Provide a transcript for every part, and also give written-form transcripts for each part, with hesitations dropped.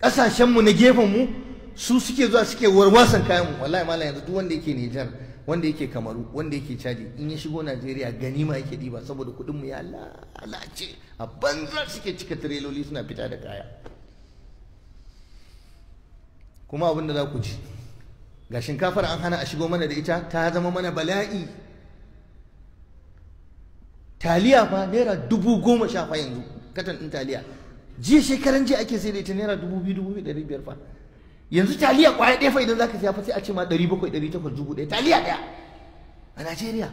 Ƙasashenmu na gefenmu su suke zuwa suke warwasan kayanmu. Wallahi malam, yanzu duk wanda yake Nijar, wanda yake Kamaru, wanda yake Chadi, in ya shigo Najeriya ganima yake ɗiba, saboda kuɗinmu ya lalace a banza. Suke cika tireloli suna fita da kaya. Kuma abin da za ku ci, ga shinkafar an hana a shigo mana da ita, ta zama mana bala'i. Taliya fa naira 10,000 fa yanzu katan ɗin taliya. Jiya shekaran jiya ake sai da ita naira 2,000, 2,500 fa. Yanzu taliya kwaya ɗaya fa idan zaka siya fa sai a ce ma 700, 800, 1,000, taliya ɗaya a Najeriya.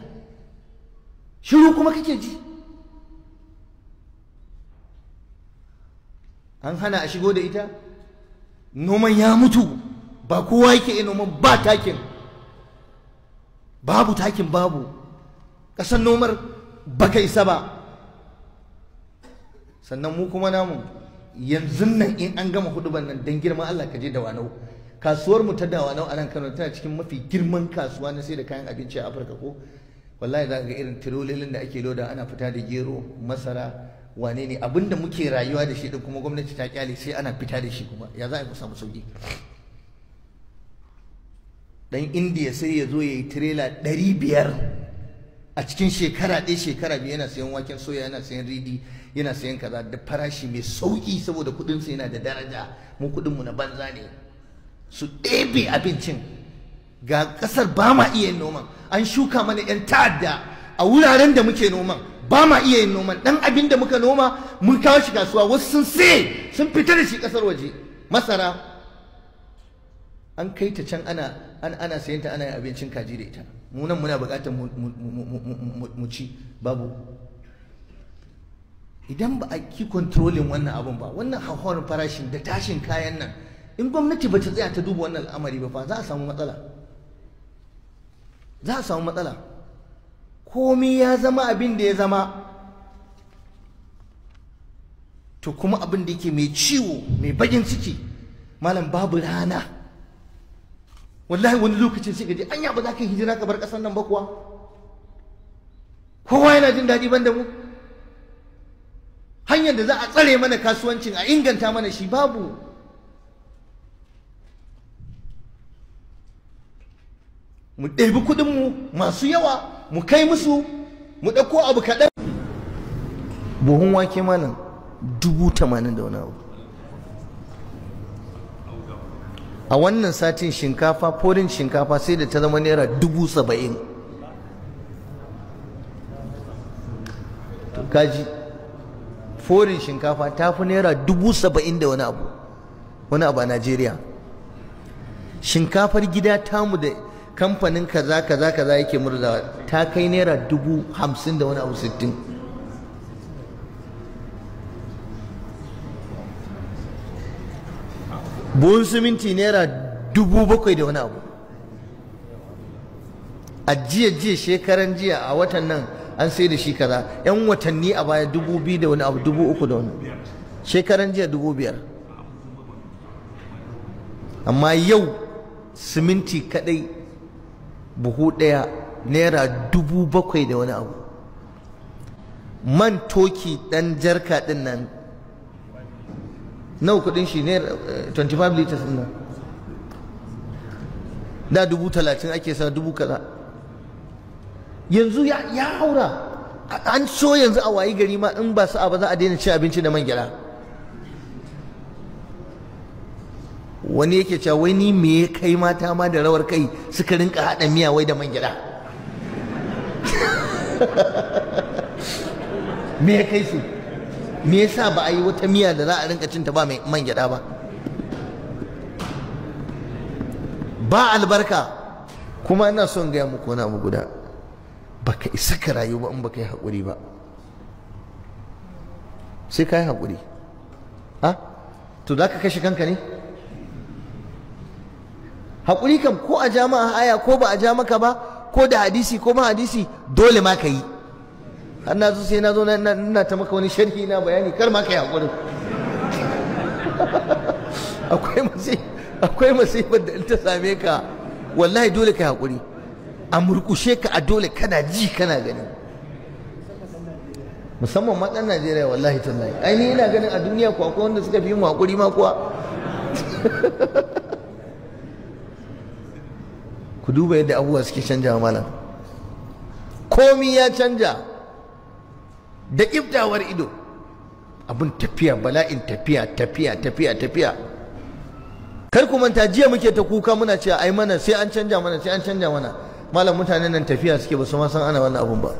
Shiru kuma kake ji. An hana a shigo da ita, noman ya mutu, ba kowa yake yin noman ba, takin babu, takin babu, ƙasar nomar baka isa ba. Sannan mu kuma namu yanzu nan in an gama huduban nan, dan girman Allah ka je Dawanau. Kasuwar mu ta Dawanau a nan Kano tana cikin mafi girman kasuwa na sai da kayan abinci a Afirka ko. Wallahi za ka ga irin tirolilin da ake loda ana fita da gero, masara, wane ne, abinda muke rayuwa da shi din, kuma gwamnati ta kyale sai ana fita da shi. Kuma ya za a yi mu samu sauki? Dan Indiya sai ya zo ya yi tirela 500 a cikin shekara ɗaya, shekara 2, yana sayan waken soya, yana sayan ridi, yana sayan kaza da farashi mai sauƙi, saboda kuɗinsa yana da daraja. Mu kuɗinmu na banza ne. Su ɗebe abincin, ga ƙasar ba ma iya yin noman. An shuka mana 'yan ta'adda a wuraren da muke noman, ba ma iya yin noman. Ɗan abin da muka noma mun kawo shi kasuwa, wasu sun saye sun fita da shi ƙasar waje. Masara an kai ta can, ana sayan ta, ana yin abincin kaji da ita. Mu nan muna buƙatar mu ci, babu. Idan ba a ki controlling wannan abun ba, wannan hauhawar farashin da tashin kayan nan, in gwamnati ba ta tsaya ta duba wannan al'amari ba fa, za a samu matsala, za a samu matsala. Komai ya zama abin da ya zama. To kuma abin da yake mai ciwo, mai bakin ciki, malam, babu rana. Wallahi wani lokacin sai ka ji anya ba za ka hijira ka bar ƙasar nan ba kuwa? Kowa yana jin daɗi ban da mu. Hanyar da za a tsare mana kasuwancin, a inganta mana shi, babu. Mu ɗebi kuɗinmu masu yawa mu kai musu, mu ɗauko abu kaɗan. Buhun wake, malam, 80,000 da wani abu. A wannan satin shinkafa, forin shinkafa, sai da ta zama naira 70,000. To kaji, forin shinkafa ta fi naira 70,000 da wani abu a Najeriya. Shinkafar gida tamu da kamfanin kaza kaza kaza yake murzawa ta kai naira 50,000 da wani abu, 60. Buhun siminti naira 7,000 da wani abu. A jiya jiya, shekaran jiya, a watan nan an sai da shi kaza. Yan watanni a baya 2,000 da wani abu, 3,000 da wani, shekaran jiya 5,000. Amma yau siminti kadai buhu ɗaya naira 7,000 da wani abu. Man toki ɗan jarka ɗin nan nawa kudin shi ne? 25 liters ɗin nan da 30,000 ake sa, dubu kaza, yanzu ya haura. An so yanzu a wayi gari ma in ba sa'a ba za a daina cin abinci da man gyada. Wani yake cewa wai ni me ya kai mata ma da rawar kai suka rinka haɗa miya wai da man gyada? Me ya kai su? Me yasa ba a yi wata miya da za a rinka cinta ba mai man gyada ba? Ba albarka. Kuma ina son gaya muku wani abu guda: baka isa ka rayu ba in baka yi haƙuri ba. Sai ka yi haƙuri. Ha, to za ka kashe kanka ne? Haƙuri kam, ko a jama'a aya ko ba a ja maka ba, ko da hadisi ko ma hadisi, dole ma ka yi. Har na zo sai na zo na ta maka wani sharhi na bayani, kar ma ka yi haƙuri. Akwai masifar da in ta same ka, wallahi dole ka yi haƙuri. A murƙushe ka a dole, kana ji kana gani, musamman ma ɗan Najeriya. Wallahi tallahi, ai ni ina ganin a duniya ko akwai wanda suka fi mu haƙuri ma kuwa? Ku duba yadda abubuwa suke canjawa malam. Komi ya canja da ƙiftawar ido. Abin tafiya, bala'in tafiya, tafiya, tafiya, tafiya. Kar ku manta jiya muke ta kuka muna cewa ai mana sai an canja mana, sai an canja mana. Malam mutanen nan tafiya suke, ba su ma san ana wannan abun ba.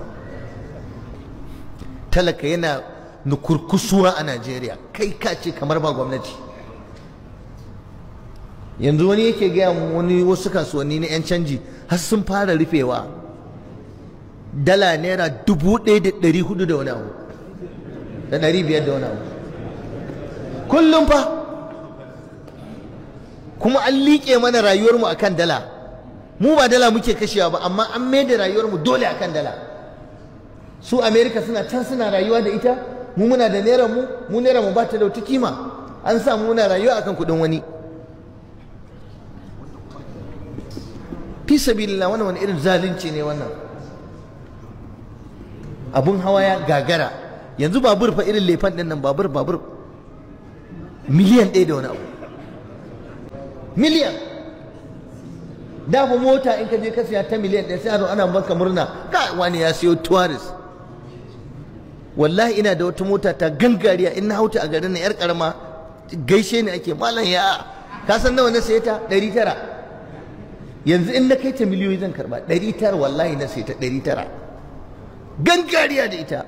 Talaka yana nukurkusuwa a Najeriya, kai ka ce kamar ba gwamnati. Yanzu wani yake gaya mu wani wasu kasuwanni na 'yan canji har sun fara rufewa. Dala naira 1,400 da wani abu, da 500 da wani abu kullum fa. Kuma an liƙe mana rayuwarmu akan dala. Mu ba dala muke kashewa ba, amma an mai da rayuwarmu dole akan dala. Su America suna can suna rayuwa da ita, mu muna da naira mu, mu naira mu ba ta da wata kima. An samu muna rayuwa akan kuɗin wani. Fi sabilillah, wannan wani irin zalunci ne wannan. Abun hawa ya gagara. Yanzu babur fa irin lefan ɗin nan, babur miliyan 1 da wani abu. Miliyan. Da fa mota in ka je ka siya ta miliyan 1 sai a zo ana maka murna, ka wani ya siyo Tourist. Wallahi ina da wata mota ta gangariya, in na hauta a garin nan yar karama gaishe ni ake, malam ya ka san nawa na saye ta? 900. Yanzu in na kai ta miliyoyi zan karba. 900 wallahi na saye ta, 900. Gangariya da ita.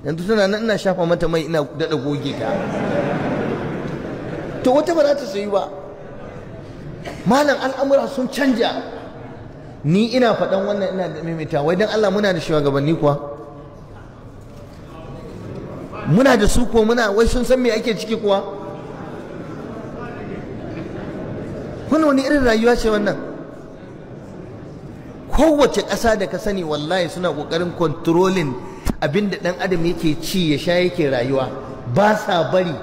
Yanzu tana nan ina shafa mata mai ina daɗa goge ta. To wata ba za ta sayi ba. Malam al'amura sun canja. Ni ina faɗan wannan ina da maimaita, wai dan Allah muna da shugabanni kuwa? Muna da su ko muna wai sun san me ake ciki kuwa? Wannan wani irin rayuwa ce wannan? Kowace ƙasa da ka sani wallahi suna ƙoƙarin controlling abinda ɗan adam yake ci ya sha yake rayuwa. Ba sa bari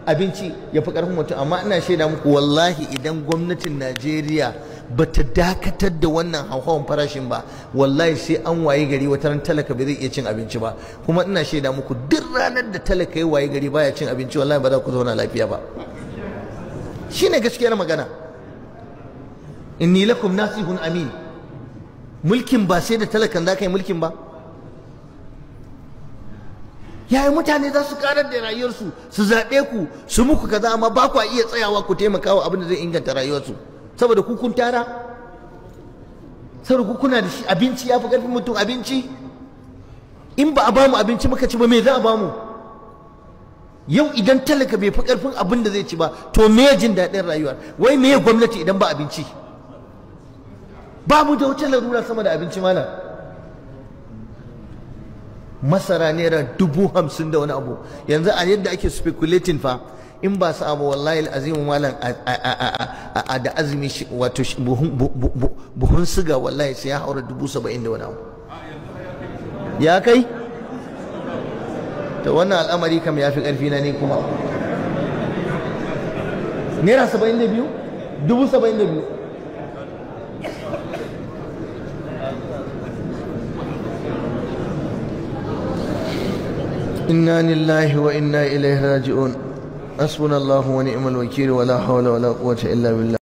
abinci ya fi ƙarfin mutum. Amma ina shaida muku wallahi idan gwamnatin Najeriya ba ta dakatar da wannan hauhawan farashin ba, wallahi sai an waye gari wata ran talaka bai zai iya cin abinci ba. Kuma ina shaida muku duk ranar da talaka ya waye gari baya cin abinci, wallahi ba za ku zauna lafiya ba. Shine gaskiyar magana. Inni lakum nasihun amin. Mulkin ba sai da talakan za ka yi mulkin ba. Yaya mutane za su karar da rayuwarsu, su zaɓe ku, su muku kaza, amma ba ku iya tsayawa ku taimaka wa abin da zai inganta rayuwarsu. Saboda ku kun tara, saboda ku kuna da shi, abinci ya fi ƙarfin mutum. Abinci in ba a bamu abinci muka ci ba, me za a bamu? Yau idan talaka bai fi ƙarfin abin da zai ci ba, to me jin daɗin rayuwar? Wai me gwamnati idan ba abinci? Ba mu da wata larura sama da abinci malam. Masara naira 50,000 da wani abu. Yanzu a yadda ake speculating fa, in ba su abu wallahi azimu malam a da azumi wato buhun siga wallahi sai ya haura 70,000 da wani abu. Ya kai? To wannan al'amari kam ya fi ƙarfi na ne kuma. Naira 72? 72,000. إنا لله وإنا إليه راجعون. حسبنا الله ونعم الوكيل ولا حول ولا قوة إلا بالله.